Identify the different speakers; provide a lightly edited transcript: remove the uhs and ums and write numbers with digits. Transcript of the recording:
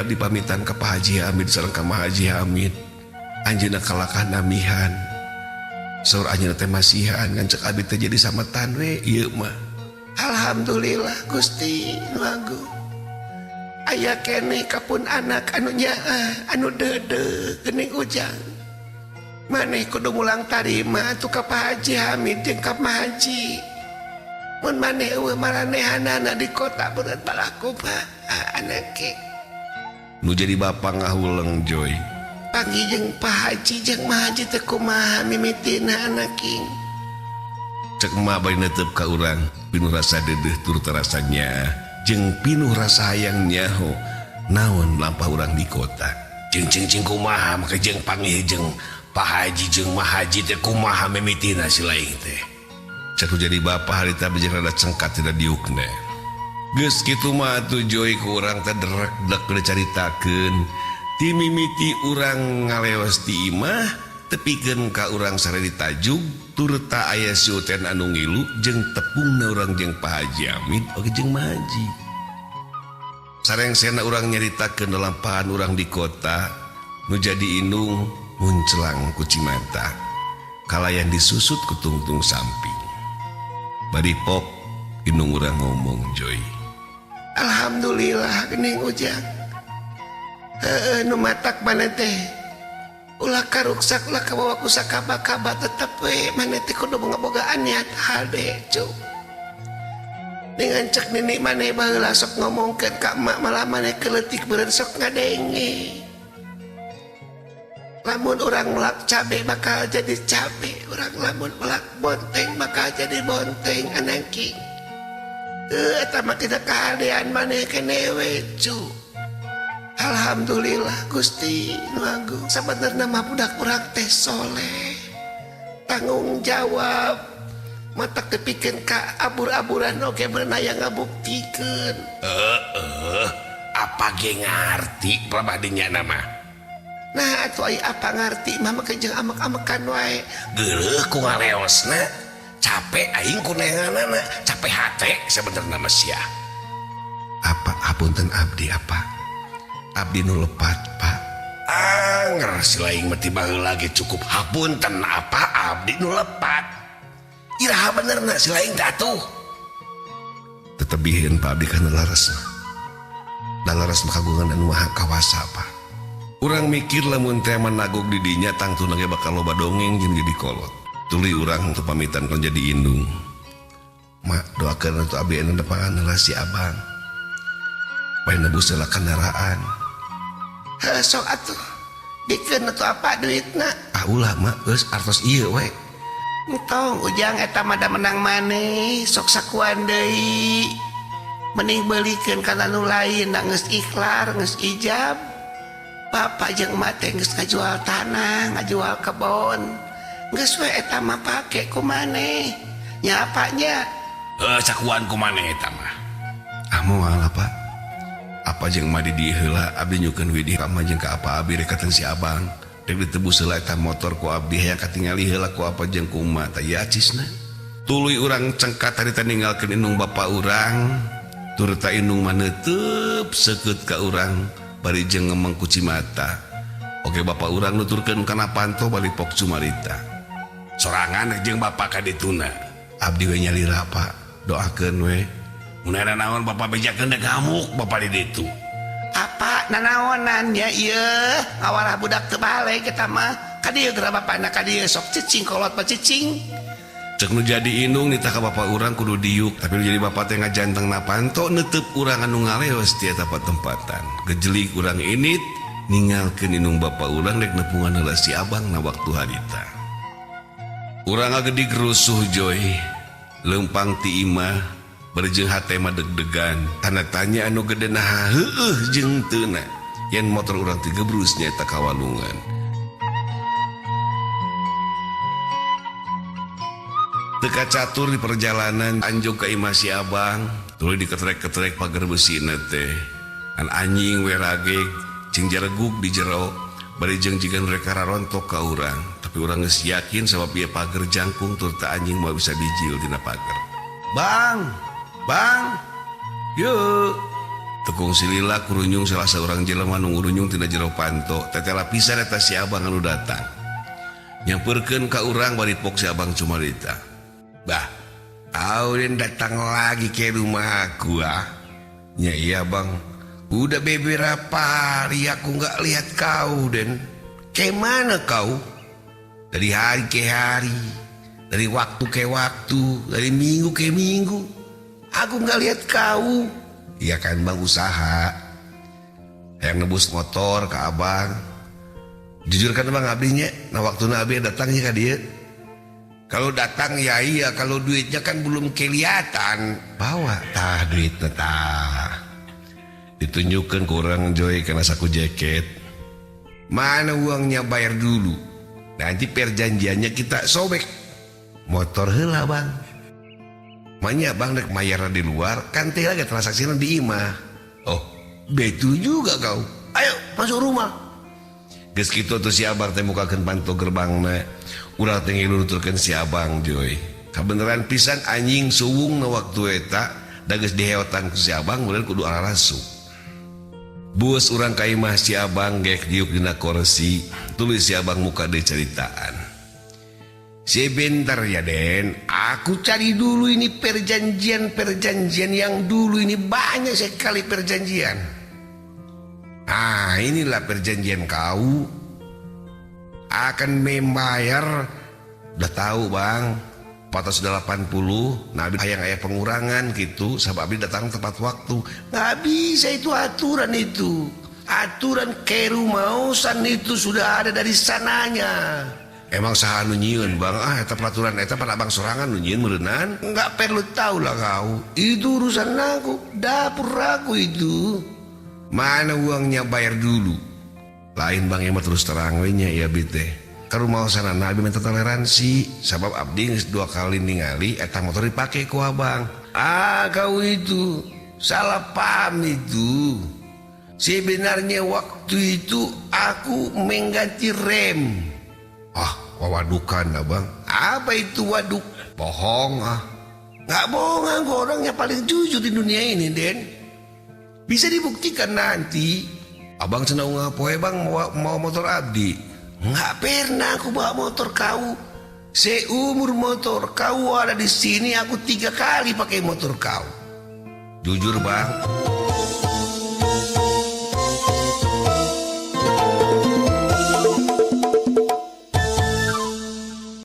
Speaker 1: abdi pamitan ka Pak Haji Hamid sareng ka Ma Haji Hamid. Anjeunna kalakah namihan. Saur anjeunna teh masihan ngan cek abdi teh jadi sametan we ieu mah. Alhamdulillah Gusti nu agung. Aya keneh kapun anak anu nyaah anu deudeuh geuning Ujang. Maneh kudu mulang tarima atuh ka Pak Haji Hamid jeung ka Ma Haji. Mun maneh eueuh maranehanana di kota beungeut balah kumaha anak ge. Nu jadi bapa ngahuleng Joy. Pagi jeung Pak Haji jeung Ma Haji teh kumaha mimitina anak king. Cek emak bari netep ka urang pinuh rasa deudeuh tur terasa nyaah jeung pinuh rasa hayang nyaho naon lampah urang di kota. Jeung cing cing kumaha make jeung panggih jeung Pak Haji jeung Ma Haji teh kumaha mimitina si laing teh. Cek nu jadi bapa harita jeung rada cengkat tina diukna. Geus kitu mah atuh Joy ku urang teh derek-dek dicaritakeun. Ti mimiti urang ngaleos ti imah tepikeun ka urang sare di tajug turta aya si Uten anu ngilu jeung tepungna urang jeung Pak Haji Hamid oge jeung Ma Haji. Sarengsena urang nyaritakeun lalampahan urang di kota nu jadi indung muncelang ku cimata kalayan disusut ku tungtung samping. Bari pok indung urang ngomong Joy. Alhamdulillah geuning Ujang. Heeh nu matak maneh teh ulah karuksak ulah kabawa ku sakaba-kaba tetep we maneh teh kudu ngabogaan niat hade cu. Dengan cek nini maneh baheula sok ngomongkeun ka emak malah maneh keleutik beureun sok ngadenge. Lamun urang melak cabe bakal jadi cabe, urang lamun melak bonteng bakal jadi bonteng anangking. Eta mah tina kahadean maneh keneh we cu. Alhamdulillah Gusti nu agung. Sabenerna mah budak urang teh soleh, tanggung jawab, matak dipikeun ka abur-aburan oge beunang aya ngabuktikeun.
Speaker 2: Heeh, apa ge ngarti prabadinya nama?
Speaker 1: Nah atuh ai apa ngarti mah make jeung amek-amekan wae.
Speaker 2: Geuleuh ku ngaleosna, capek aing ku neanganana, capek hate sabenerna mah sia.
Speaker 1: Apa hapunten abdi apa? Abdi nu lepat, Pak.
Speaker 2: Anger si laing mah ti baheula ge cukup hapunten apa abdi nu lepat. Iraha benerna si laing teh atuh.
Speaker 1: Tetebiheun Pak abdi kana laras mah. Da laras mah kagungan anu maha kawasa, Pak.
Speaker 2: Urang mikir lamun teh nagog di dinya tangtuna ge bakal loba dongeng jeung jadi kolot.
Speaker 1: Tuluy urang teu pamitan kon jadi indung. Mak doakeun atuh abdi anu nepangan heula si abang. Bae nebus heula kendaraan. Heuh sok atuh. Dikeun atuh apa duitna? Ah ulah mak geus artos ieu we. Entong Ujang eta mah da menang maneh sok sakuan deui. Mending beulikeun kana nu lain da geus ikhlar geus ijab. Bapak jeung emak teh geus ngajual tanah, ngajual kebon. Geus we eta mah pake ku maneh. Nya apa nya?
Speaker 2: Heuh sakuan ku maneh eta mah.
Speaker 1: Ah moal apa? Apa jeung emak di dieu heula abdi nyukeun widih ka emak jeung ka apa abdi rek katen si abang. Rek ditebus heula eta motor ku abdi hayang katingali heula ku apa jeung ku emak tah ieu acisna.
Speaker 2: Tuluy urang cengkat harita ninggalkeun indung bapa urang, turta indung mah neuteub seukeut ka urang bari jeung ngemeng ku cimata. Oge bapa urang nuturkeun kana panto bari pok cumarita. Sorangan jeung bapa ka dituna.
Speaker 1: Abdi we nyalira Pak, doakeun we.
Speaker 2: Mun era naon bapa bejakeun dek ngamuk bapa di ditu.
Speaker 1: Apa nanaonan nya ieu ngawarah budak teu balik eta mah. Ka dieu geura bapana ka dieu sok cicing kolot mah cicing.
Speaker 2: Cek nu jadi indung nitah ka bapa urang kudu diuk, tapi nu jadi bapa teh ngajanteng na panto neuteub urang anu ngaleos ti eta patempatan. Gejelik urang init ningalkeun indung bapa urang rek nepungan heula si abang na waktu harita. Urang ngagedig rusuh Joy, leumpang ti imah bari jeung hate mah deg-degan. Tanda tanya anu gede naha heueuh jeung teu na. Yen motor urang teh gebrus nya eta kawalungan. Teu kacatur di perjalanan anjog ka imah si abang, tuluy diketrek-ketrek pager besina teh. An anjing we rageg jeung jaregug di jero, bari jeung jiga nu rek kararontok ka urang. Tapi urang geus yakin sabab ieu pager jangkung turta anjing moal bisa bijil tina pager. Bang, bang, yeuh. Teu kungsi lila kurunyung salah saurang jelema nu ngurunyung tina jero panto tetela pisan eta si abang anu datang. Nyampeurkeun ka urang bari pok si abang cumarita. Bah, kau Den datang lagi ke rumah aku ah. Nya iya bang, udah beberapa hari aku nggak lihat kau Den. Kemana kau? Dari hari ke hari, dari waktu ke waktu, dari minggu ke minggu, aku nggak lihat kau. Iya kan bang, usaha yang nebus motor ke abang. Jujur kan bang abdinya, nah waktu abdi datangnya ke dia. Kalau datang ya iya, kalau duitnya kan belum kelihatan. Bawa tah duitnya tah. Ditunjukkan ke orang Joy karena saku jaket. Mana uangnya, bayar dulu. Nanti perjanjiannya kita sobek. Motor heula bang. Manya bang dek mayar di luar, kan teh lagi transaksinya di imah. Oh, betul juga kau. Ayo masuk rumah. Geus kitu tuh si abang teh mukakeun panto gerbangna. Urang teh ngilu nuturkeun si abang Joy. Kabeneran pisan anjing suwung na waktu eta da geus diheotan ku si abang kemudian kudu ararasuk. Bus urang ka imah si abang gek diuk dina kursi, tuluy si abang muka deui caritaan. Sebentar ya Den, aku cari dulu ini perjanjian-perjanjian yang dulu ini banyak sekali perjanjian. Ah, inilah perjanjian kau akan membayar. Udah tahu bang, 480, nah hayang aya pengurangan gitu, sabab abdi datang tepat waktu. Nggak bisa itu aturan itu. Aturan kerumaosan itu sudah ada dari sananya. Emang saha nu nyieun bang? Ah, eta peraturan eta pan abang sorangan nu nyieun meureunan. Nggak perlu tahu lah kau. Itu urusan aku, dapur aku itu. Mana uangnya, bayar dulu. Lain bang, emang terus terang we nya ya abdi teh. Karumaosan abdi minta toleransi sabab abdi geus dua kali ningali eta motor dipake ku abang. Ah, kau itu salah paham itu. Sebenarnya waktu itu aku mengganti rem. Ah, wawadukan abang. Apa itu waduk? Bohong ah. Nggak bohong, aku orangnya paling jujur di dunia ini, Den. Bisa dibuktikan nanti. Abang cenah ngapoe bang mau motor abdi. Nggak pernah aku bawa motor kau. Seumur motor kau ada di sini aku 3 kali pakai motor kau. Jujur bang.